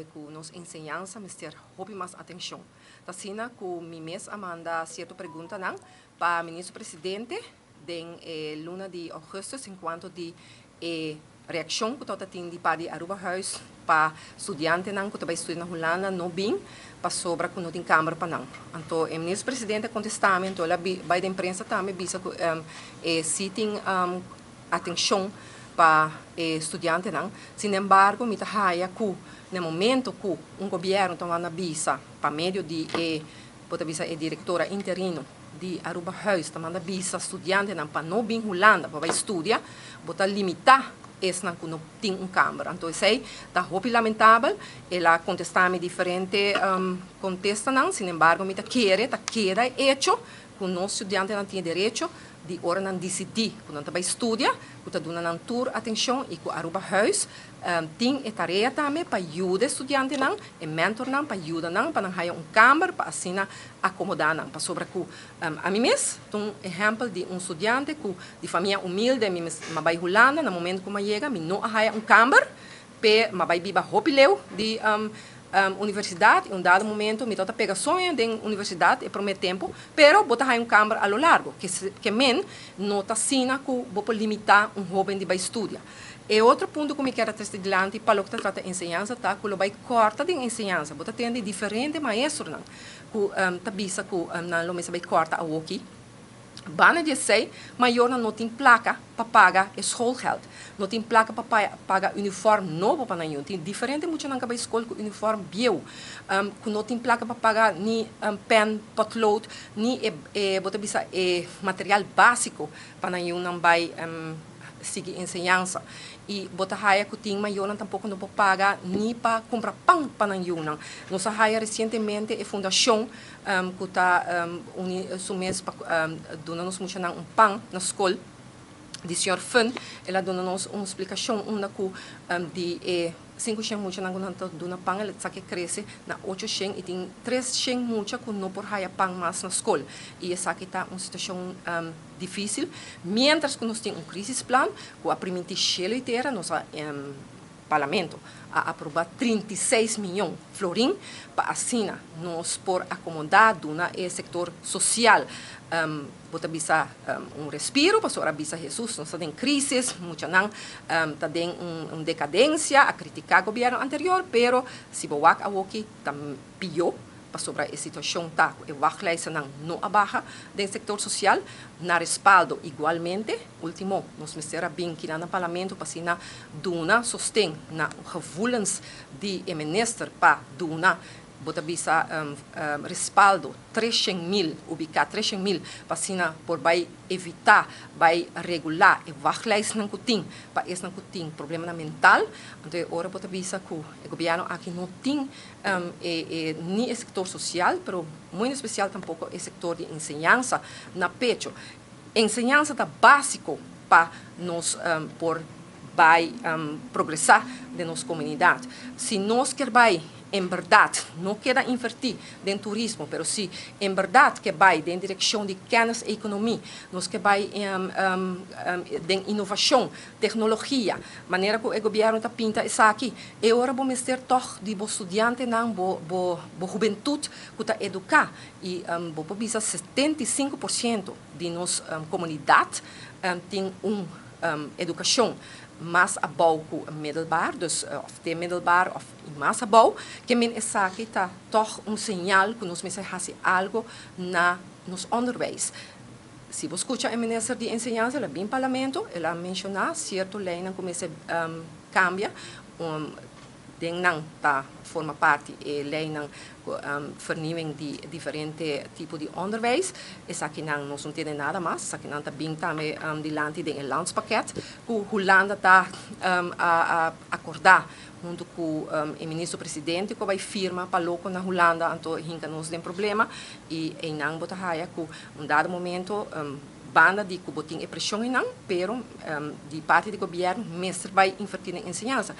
Ku nos enseñansa mester hopi mas atenshon. Ta asina ku mi mes a manda sierto preguntanan pa Minister Presidente den e luna di ougùstùs enkuanto di e reakshon ku tabata tin di parti di Arubahuis pa studiantenan ku ta bai studia na Hulanda no bin pasobra ku no tin kamber pa nan. Anto e Minister Presidente a kontestá mi, anto el a bai den prensa tambe bisa ku e si tin atenshon pa e studiantenan. Sinembargo, mi ta haya ku na e momento ku un gobièrnu ta manda bisa pa medio di e, bo ta bisa e direktora interino di Arubahuis ta manda bisa studiantenan pa no bin Hulanda pa bai studia, bo ta limitá esnan ku no tin un kamber. Anto esei ta hopi lamentabel. El a kontestá mi diferente kontestanan, sinembargo mi ta kere ta keda e echo ku nos studiantenan tin e derecho di ora nan disidí ku nan ta bai studia, ku ta duna nan tur atenshon i ku Arubahuis tin e tarea tambe pa yuda e studiantenan, e mentornan pa yuda nan pa nan haya un kamber pa asina akomodá nan. Pasobra ku ami mes ta un ehèmpel di un studiante ku di famia humilde, mi mes a bai Hulanda, na momento ku mi a yega mi no a haya un kamber p'e mi a bai biba hopi leu di universidat i un dado momento mi tabata pega soño den universidat e promé tempu, pero bo ta haña un kamber a lo largo, ke men no ta asina ku bo por limitá un hóben di bai studia. E otro punto ku mi kier a trese dilanti pa loke ta trata enseñansa ta ku lo bai kòrta den enseñansa. Bo ta tende diferente maestronan ku ta bisa ku nan lo mester bai kòrta awoki. Banda di esei, mayornan no tin plaka pa paga e schoolgeld, no tin plaka pa paga uniform nobo pa nan yu. Tin diferente muchanan ka bai skol ku uniform bieu, ku no tin plaka pa paga ni pen, potlood, ni e bo ta bisa e material básiko pa nan yunan bai sigui enseñansa. I bo ta haya ku tin mayornan tampoko no por paga ni pa kumpra pan pa nan yunan. Nos a haya resientemente e fundashon ku ta uni su mes pa duna nos muchanan un pan na skol di señor Fun. El a duna nos un splikashon unda ku di e sinku shen muchanan ku nan ta duna pan el a sa ke krese na ocho shen i tin tres shen mucha ku no por haya pan mas na skol. I esaki ta un situashon difísil. Miéntras ku nos tin un krisisplan ku a primintí shelu i tera, nos a Parlamento a aproba 36 miyon florin pa asina nos por acomoda duna e sector social bo ta bisa un respiro pasobra a bisa Jesus nos ta den crisis muchanan ta den un decadencia a critica gobierno anterior pero si bo wak awoki ta piyo pasobra e situacion ta cu e wachtlijstennan no a baha den sector social na respaldo igualmente. Ultimo, nos mester a bin kina na Parlamento pa asina duna sosten na gevoelens di e minister pa duna, bo ta bisa, respaldo 300.000, ubica 300.000 pa asina por bay evita, bay regula e wachtlijstnan cu tin pa esnan cu tin problemanan mental. Anto e ora bo ta bisa cu e gobierno aki no tin e ni e sector social, pero muy en especial tampoco e sector di enseñansa na pecho. Enseñansa ta básiko pa nos por bai progresá den nos komunidat. Si nos kier bai en bèrdat, no keda invertí den turismo, pero si en bèrdat ke bai den direkshon di kennis-ekonomie, nos ke bai den inovashon, teknologia, manera ku e gobièrnu ta pinta esaki, e ora bo mester tòg di bo studiantenan, bo hubentut ku ta eduká. I bo por bisa 75% di nos komunidat tin un edukashon mas abou ku middelbaar, dus òf te middelbaar òf mas abou. Ke men esaki ta tòg un señal ku nos mester hasi algu na nos onderwijs. Si bo skucha e minister di enseñansa, el a bin parlamento, el a menshoná sierto leinan ku mester kambia. Den nan ta forma parti e leinan ku vernieuwing di diferente tipo di onderwijs. Esakinan nos no tene nada mas. Esakinan ta bin tambe dilanti den e landspakket ku Hulanda ta a akordá huntu ku e minister presidente ku a bai firma pa loko na Hulanda anto hinka nos den problema i einan bo ta haya ku un dado momento banda di ku bo tin e preshon einan pero di parti di gobièrnu mester bai invertí den enseñansa.